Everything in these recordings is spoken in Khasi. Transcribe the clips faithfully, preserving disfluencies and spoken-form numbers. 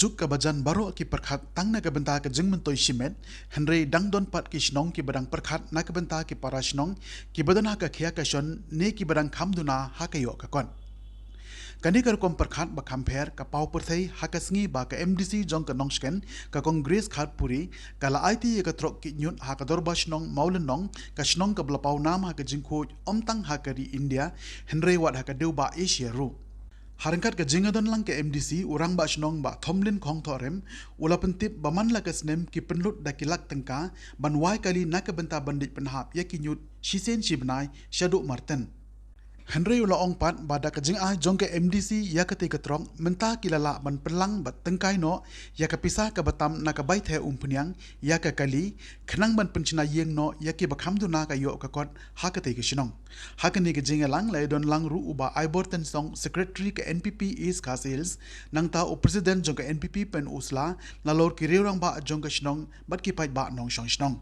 Suk ka bajan baroh ki pyrkhat tang na ka bynta ka jingmyntoi shimet, hynrei dang don pat ki shnong ki ba dang pyrkhat na ka bynta ki para shnong ki ba don ha ka khia ka shon ne ki ba dang kham duna ha ka ïoh ka kot. Kane ka rukom pyrkhat ba kham pher ka paw pyrthei ha ka sngi ba ka M D C jong ka Nongshken, ka Congress Kharpuri, ka la aiti ïa ka trok kit ñiut ha ka dorbar shnong Mawlynnong, ka shnong ka ba la paw nam ha ka jingkhuid ym tang ha ka ri India, hynrei wat ha ka dewbah Asia ruh. Ha ryngkat ka jingïadon lang ka M D C, u rangbah shnong Bah Thomlin Khongthohrem u la pyntip ba man la ka snem ki pynlut da ki lak tyngka ban wai kali na ka bynta ban leit pynhap ïa ki ñiut shisien shi bnai shaduh marten. Hynrei u la ong pat ba da ka jingai jong ka M D C ïa katei ka trok, mynta ki la lah ban pynlang bad tyngkai noh ïa ka pisa ka ba tam na ka bai theh umphniang ïa ka kali, khnang ban pynshna ïeng noh ïa ki ba kham duna ka ïoh ka kot ha katei ka shnong. Ha kane ka jingïalang la ïadon lang ruh u Bah Aibor Tynsong, Secretary ka N P P East Khasi Hills, nangta u President jong ka N P P Pen Usla, nalor ki riew rangbah jong ka shnong bad ki paidbah nongshong shnong.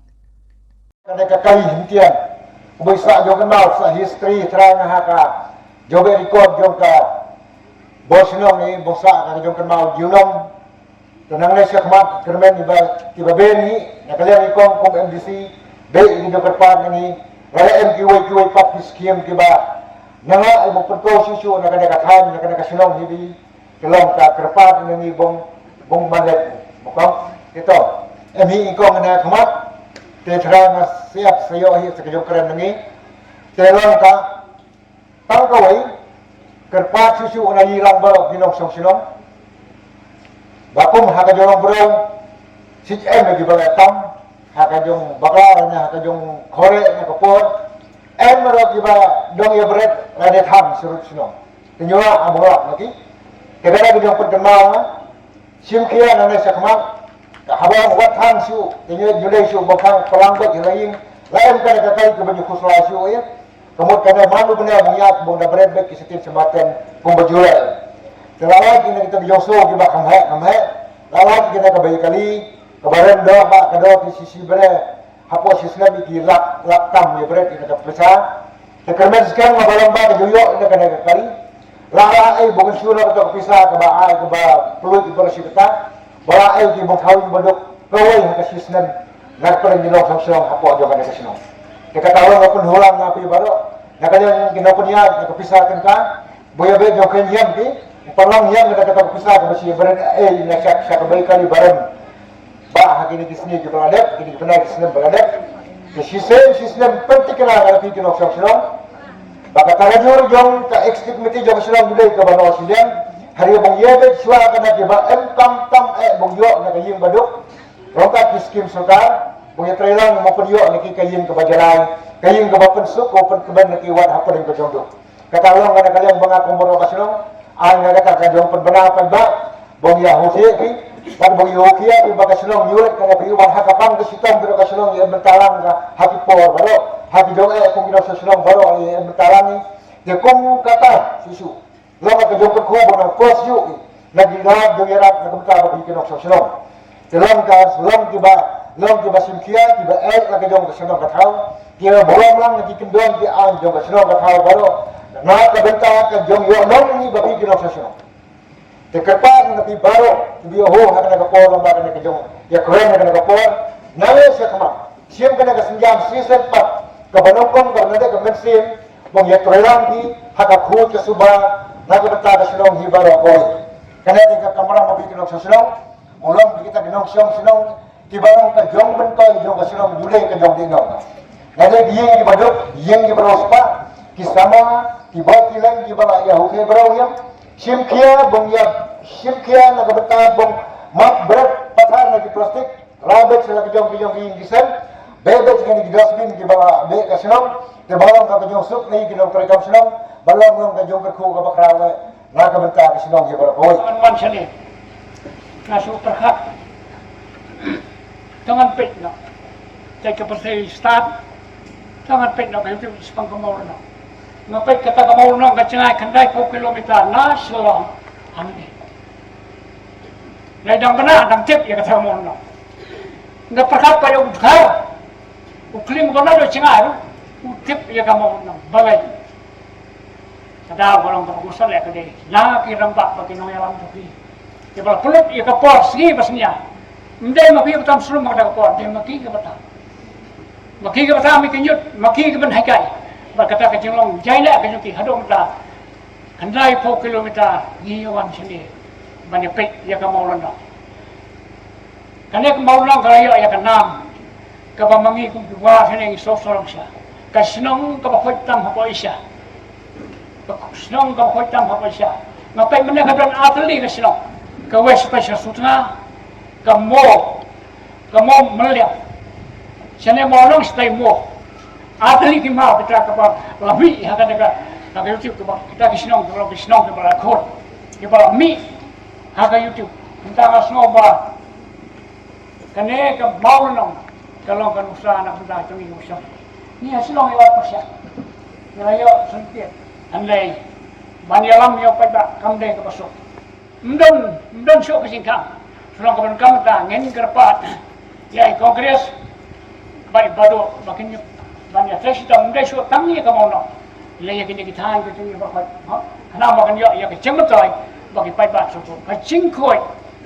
Kane ka kali hyntiang, u ba sa jong ka nau sa history thrang ha ka jong ka record jong ka bor shnong ni, ba sa ka jong ka nau Julong. Te nangne shakhmat kyrmen iba, kiba ben hi na ka liang i kong kum M D C, dei i jong kyrpad ngi, lada em kiwei kiwei pat ki skim kiba nanga ai bok pynto shu shu na kane ka thaiñ, na kane ka shnong hi bi, ki long ka kyrpad ngi bong, bong malet. Bokong kito em hi i kong na khmat. Te thrang nga siap sayo hi sa ka jong kren ngi. Te long ka tang kawei, kyrpad shu shu na i lang baroh ki nongshong shnong. Ba kum ha ka jong Nongbrong, sij em ki ba la tam, ha ka jong Bakla, na ha ka jong Khore, na ka por, em baroh ki ba dong ïa bret, la de tham surut shnong. Te nyo a bro, na ki. Te da ki jong put kynmaw, shim khia na ne shakhmat, ka haba wat tham shu, te nyo ju dei shu ba khang palang ba ki la ïing, la em ka na ka kai ki ba ju khusla shu ïa. Ka mut kane manu bne bong ïa bong da bret bek ki sitin sematen kumba Julai. Te la lai kine kita ki jong so ki ba kham heh, kham heh. La lai kine ka bai kali, ka ba rem doh ba ka doh ki sisi bne. Hapoh sisnem ki lak, lak tam ïa bret ïa ka pisa. Te kyrmen skhem nga ba long ba ka jong ïoh ïa kane ka kali. La la ai bong shu la ka pisa ka ba ai ka ba plut ïa ba shi kata. Ba la ai ki bong thaw ïa ba duk. Kawei ha ka sisnem. Nga pyrshang ngi long song song hapoh jong kane ka shnong. Te kata long nga pynhulang nga phi baroh. Na ka liang ki nongpynïaid na ka pisa tyngka. Ba ïa beit jong ka ñiam ki. Pynlong ñiam na kata ka pisa ka ba shi bren eh na shak shak bai kali baren. Ba ha kine ki sngi ki ba la dep, kine ki bnai ki snem ba la dep. Ki shisien shisnem pyntikna ka phi ki nong song shnong. Ba ka tara jur jong ka executive committee jong shnong judai ka ba nong shisien. Hari bong ïa beit shwa ka na ki ba em kam tam eh bong ïoh na ka ïing ba duk. Rong ka ki skim sorkar, bong ïa trei lang mo pynïoh na ki ka ïing ka ba jalai, ka ïing ka ba pynsuk, ko pynkmen na ki wat hapdeng ka jong duk. Kata long kata ka liang ba nga kum baroh ka shnong, ai nga kata ka jong pynbna pynba, bong ïa huthiah ki, bad bong ïa huthiah ki ba ka shnong ïuh, ka ïa phi wan ha ka pang ka shitom baroh ka shnong ïa bynta lang ka, ha ki por baroh, ha ki jong eh kum ki nong shnong baroh ïa bynta lang ni, ïa kum kata, shisha. Long ka jong ka khu ba nang kos ïuh ki. Na ki rap jong ïa rap na ka bynta ba ki nong shnong. Te long ka, long ki ba, long ki ba shim khia, ki ba eh la ka jong ka shnong ka thaw. Ki ba long lang na ki kyndon ki ang jong ka shnong ka thaw baroh. Na ka bynta ka jong ïoh long ni ba ki nong shnong. Te kyrpad na phi baroh, ki ba ïoh ho ha ka na ka por long ba ka na ka jong. Ïa kren ha ka na ka por. Na le sha khmat. Shim kane ka synjam shisien pat, ka ba nyngkong ka ba na dei ka mynsiem, bong ïa trei lang phi, ha ka khuid ka suba, na ka bynta ka shnong hi baroh kawei. Kane dei ka kamram ba phi ki nong shnong, u long phi kita ki nong shnong, ki ba long ka jong myntoi jong ka shnong, u dei ka jong dei nong. Na dei ki ïing ki ba duk, ïing ki ba long spah, ki sama, ki ba ki leng, ki ba la ïa hu khie baroh ïa. Shim khia, bong ïa, shim khia na ka bynta bong map bret pathar na ki plastik, Raw bad sha la ka jong ka jong ka ïing ki sem. Bad bad sha ki dustbin ki ba la bad ka shnong. Te ba long ka jong suk ni ki nongtrei kam shnong. Ba long long ka jong ka khu ka ba khraw le. Na ka bynta ka shnong ki ba la koi. An wan shane. Nga shu pyrkhat. Tang an peit noh. Te ka pyrthei stad. Tang an peit noh ka hitu spang ka mawr noh. Nga peit kata ka mawr noh ka jngai khyndai phew kilometer na Shillong. Ani. Nai dang bana dang tip ïa ka thermon no. Nga pyrkhat ba ïa u dkhar. U kling bana do chingar. U tip ïa ka mon no. Balai. Ka daw ka long ka pyngusan ïa ka dei. Na ki rangbah ba ki nongïalam tu ki. Ïa ba la pynlut ïa ka por sngi ba sñiaw. Ym dei ma ki ba tam slum ha kata ka por, dei ma ki ba tam. Ma ki ba tam ïa ka ñiut, ma ki ban hikai. Bad kata ka jinglong jai leh ka jong ki haduh mynta. Khyndai phew kilometer ngi ïa wan shane ban ïa peit ïa ka Mawlynnong. Kane ka Mawlynnong ka la ïoh ïa ka nam kaba ma ngi kum ki War shane ngi sngewsarong sha. Ka shnong kaba khuid tam hapoh Asia. Ka shnong kaba khuid tam hapoh Asia. Nga peit mynne ka don artylli ka shnong. Ka West Special Sutnga, ka Mo, ka Mo Meliang. Shane Mawlynnong shatai Mo. Artylli ki maw kita kaba la mih ha kata ka, ha ka YouTube kaba kita ki shnong kaba la, ki shnong kaba la khun. Kiba la mih ha ka YouTube. Mynta nga sngew ba kane ka Mawlynnong ka long ka nuksa na ka bynta jong ngi ki nongshong. Ngi ha Shillong ïa wat pyrshah. Ngi la ïoh sentiat. Hynrei ban ïalam ïa u paidbah kam dei kaba suk. Ym don, ym don shuh ka jingkhang. Shu long kaba donkam ta ngin kyrpad ïa i Congress ba i Baduh ba kin ïa ban ïa trei shitom, ym dei shuh tang ïa ka Mawlynnong. Lei ïa kine ki thaiñ ki jong ngi baroh. Khnang ba kan ïoh ïa ka jingmyntoi ba ki paidbah sngewthuh. Ka jingkhuid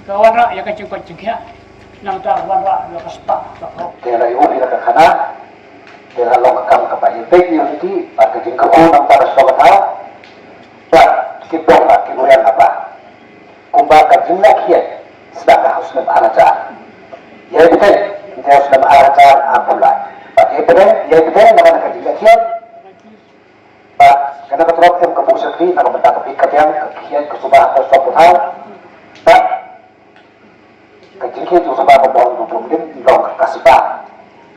ka wanrah ïa ka jingkoit jingkhiah. Nangta wanrah ïa ka spah ka phew. Te la ïoh ïa ka khana. Te la long ka kam kaba ïeit ïa ki bad ka jingkyrkhu nangta ka sngewbha. Bad ki pong bad ki buriang haba kumba ka jingïakhiah sdang ha u snem ar hajar. Ïa bteng, ïa u snem ar hajar arphew lai. Bad ïa bteng, ïa bteng na ka jingïakhiah. Bad kane ka trok em ka buh shakri na ka bynta ka bit ka biang ka khiah ka suba ka sop ka thaw. Bad ka jingkhih jong u suba ka bun ka bun din long ka suba.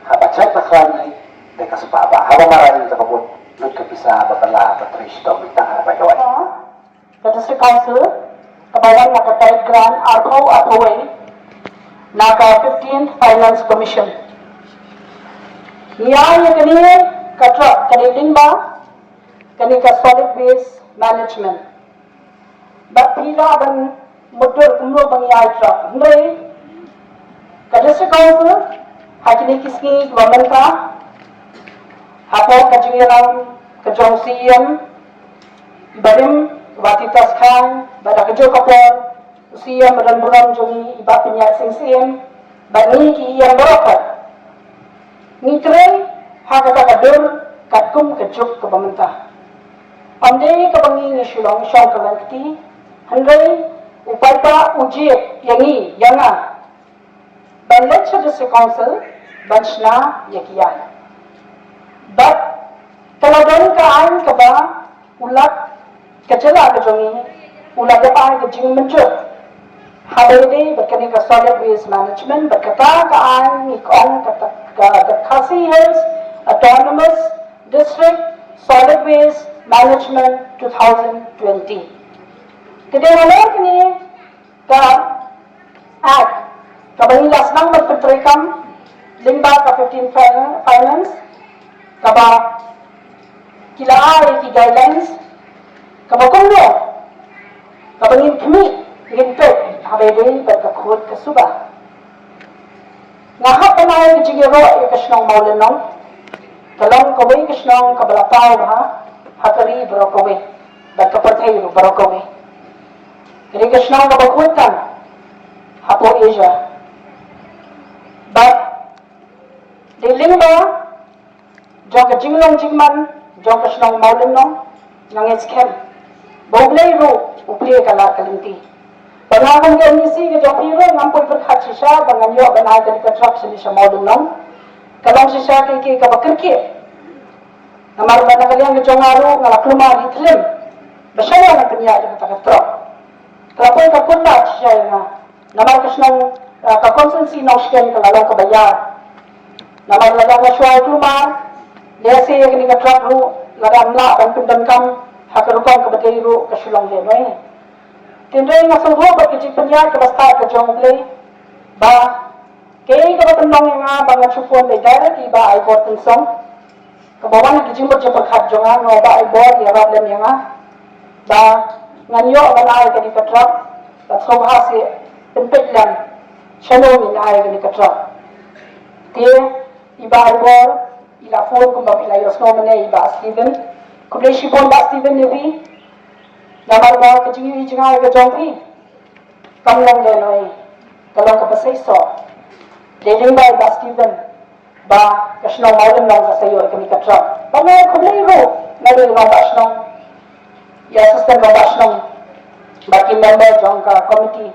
Haba chait na khraw ni dei ka suba ba haba marai ni ka bun lut ka pisa ba bala ba trei shitom bita haba jawai. Ka District Council kaba wan na ka Tied Grant arphew arphew wei na ka fifteenth Finance Commission. Ïa ïa kane ka trok ka dei lyngba kane ka solid waste management. Bad phi lah ban mutdur kumno ba ngi ai trok. Hynrei ka District Council ha kine ki sngi kiba mynta hapoh ka jingïalam ka jong u C E M i barim Bah Titus Chyne, bad da ka juh ka por u C E M ba don burom jong ngi i Bah Pynïaid Sing Syiem, bad ngi ki E M baroh pat ngi trei ha kata ka dur katkum ka juk kaba mynta. Ym dei kaba ngi ngi shu long shong ka lynti, hynrei u paidbah u jied ïa ngi ïa nga ban leit sha District Council ban shna ïa ki aiñ. Bad ka la don ka aiñ kaba u Lat ka jylla ka jong ngi u la dep ai ka jingmynjur haba ïadei bad kane ka solid waste management, bad kata ka aiñ ngi ong kata ka, ka Khasi Hills Autonomous District Solid Waste Management two thousand twenty. Te dei halor kane ka Act kaba ngi la sdang ban pyntreikam lyngba ka fifteen Fin-, Finance, kaba ki la ai ki guidelines kaba kumno kaba ngin khmih, ngin peit haba ïadei bad ka khuid ka suba. Nga hap ban ai ka jingïaroh ïa ka shnong Mawlynnong, ka long kawei ka shnong kaba la paw bha ha ka ri baroh kawei bad ka pyrthei ruh baroh kawei. Ka dei ka shnong kaba khuid tam hapoh Asia. Bad dei lyngba jong ka jinglong jingman jong ka shnong Mawlynnong, nga ngeit skhem ba U Blei ruh u plie ka lad ka lynti. Ba nga kum ka M D C ka jong phi ruh ngam poi pyrkhat shisha ba ngan ïoh ban ai kane ka trok shane sha Mawlynnong. Ka long shisha ka, ka, kaba kyrkieh. Namar ba na ka liang ka jong nga ruh nga la kulmar ïa ki thlem ba shano ngan pynïaid ïa kata ka trok. Ka la poi ka kut lad shisha ïa nga. Namar ka shnong, ah, ka constituency Nongshken ka la long kaba ïar. Namar lada nga shu ai kulmar, lehse ïa kane ka trok ruh lada ym lah ban pyndonkam ha ka rukom kaba dei ruh ka shu long lehnoh. Hynrei nga sngewthuh bad ka jingpynïaid kaba stad ka jong U Blei ba kaei kaba pynlong ïa nga ba nga shu phone beit direct ïa i Bah Aibor Tynsong. Kaba wan ha ki jingmut jingpyrkhat jong nga, nga ong Bah Aibor, ïarap lem ïa nga ba ngan ïoh ban ai kane ka trok, bad sngewbha seh pynpeit lem shano ngin ai kane ka trok. Te i Bah Aibor i la phone kumba phi la ïohsngew mynne, i Bah Steven. Khublei shibun Bah Steven ïa phi namar ba ka jingïohi jngai ka jong phi. Kam long dei noi, ka long kaba seisoh. Dei lyngba i Bah Stephen ba ka shnong Mawlynnong ka sa ïoh ïa kane ka truck. Bad nga khublei ruh na i Rangbah Shnong, ïa assistant Rangbah Shnong, bad ki member jong ka committee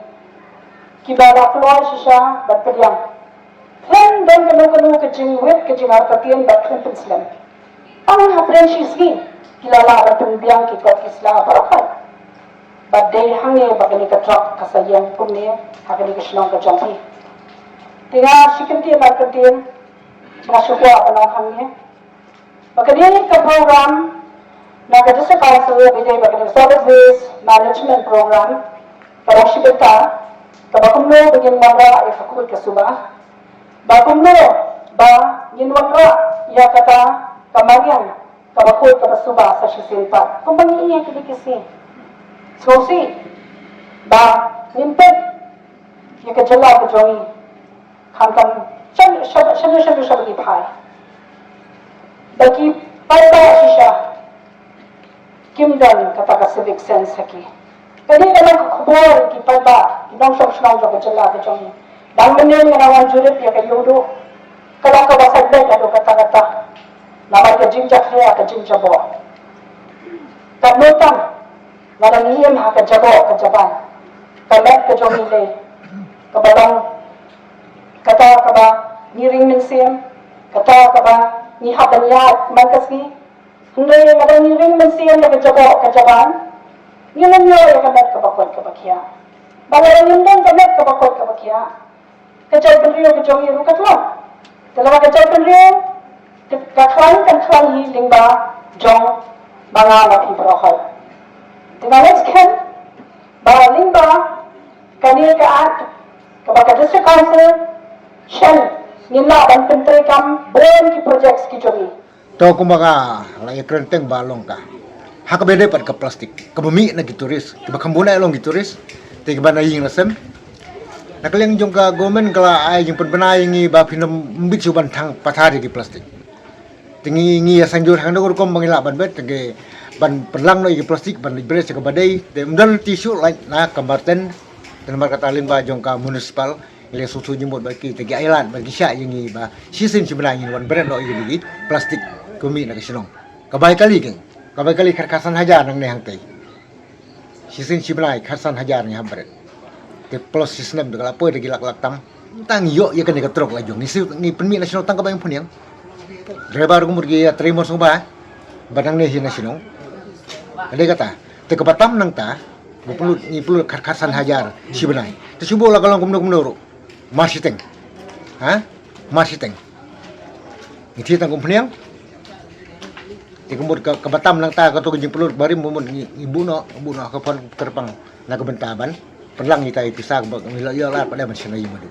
kiba la kloi shisha ban pdiang. Khlem don kano kano ka jingwit ka jingartatien bad khlem pynslem. Tang hapdeng shi sngi ki la lah ban pynbiang ki kot ki sla baroh. Bad dei hangne ba kane ka truck ka sa ïeng kumne ha kane ka shnong ka jong phi. Te nga shi kyntien ar kyntien nga shu kwah ban ong hangne ba kane ka program na ka District Council ba dei ba kane ka Solid Waste Management Program ka long shi bynta, kaba kumno ba ngin wanrah ïa ka khuid ka suba, ba kumno ba ngin wanrah ïa kata ka mariang kaba khuid kaba suba sa shisien pat. Kumba ngi ïa kine ki sngi, sngewsih ba ngim peit ïa ka jylla ka jong ngi. Khamtam shan shan shan shan shan ki phai ba ki paidbah shisha kim don kata ka civic sense ha ki. Kane ka long ka khubor ki paidbah, ki nongshong shnong jong ka jylla ka jong ngi. Dang mynne nga dang wan jurip ïa ka ïewduh, ka long kaba sait beit haduh katta katta namar ka jingjakhlia ka jingjaboh. Katno tam nga dang im ha ka jaboh ka jaban, ka met ka jong ngi lei, kaba long kata kaba ngi ring mynsiem, kata kaba ngi hap ban ïaid man ka sngi. Hynrei lada ngi ring mynsiem da ka jaboh ka jaban, ngin ym ïoh ïa ka met kaba koit kaba khiah. Bad lada ngim don ka met kaba koit kaba khiah, ka jaitbynriew ka jong ngi ruh ka tlot. Te lada ka jaitbynriew ka khlaiñ, kan khlaiñ hi lyngba jong ma nga ma phi baroh. Te nga ngeit skhem ba lyngba kane ka act kaba ka District Council shen, ngin lah ban pyntreikam bun ki projects ki jong ngi. To kumba ka la ïakren teng ba long ka, ha kaba dei pat ka plastik kaba mih na ki tourist, kiba kham bun eh long ki tourist. Te kiba na ïing na sem, na ka liang jong ka government ka la ai jingpynbna ïa ngi ba phin ym bit shuh ban thang pathar ïa ki plastik. Te ngi, ngi ïa sanjur hangno rukom ba ngi lah ban bit, te ngi ban pynlang noh ïa ki plastik ban leit bret sha kaba dei. Te ym don lynti shuh lait na ka Marten, te namar kata lyngba jong ka municipal ngi la sngewthuh jingmut bad ki, te ki ai lad bad ki shah ïa ngi ba shisien shi bnai ngin wan bret noh ïa ki plastik kaba mih na ka shnong. Ka bai kali keng, ka bai kali khatsan hajar nangne hangtei. Shisien shi bnai khatsan hajar ngi hap bret. Te plus shi snem te ka la poi da ki lak lak tam. Tang ïoh ïa kane ka trok la jong ngi, ngi pynmih na shnong tang kaba ïeng pynïeng. Driver ka mut ki ïa trei mo sngewbha ba nangne hi na shnong. Ka dei kata. Te kaba tam nangta ba pynlut, ngi pynlut khat, khatsan hajar shi bnai. Te shu buh la ka long kumno kumno ruh. Mar shiteng. Ha? Mar shiteng. Ngi thied tang kum pynïeng. Te ka mut ka, kaba tam nangta kato ka jingpynlut barim ba mut ngi, ngi buh noh, buh noh ka fund kyrpang na ka bynta ban pynlang ïa ita i pisa kaba ngi la ïoh lad pat ban shna ïa madu.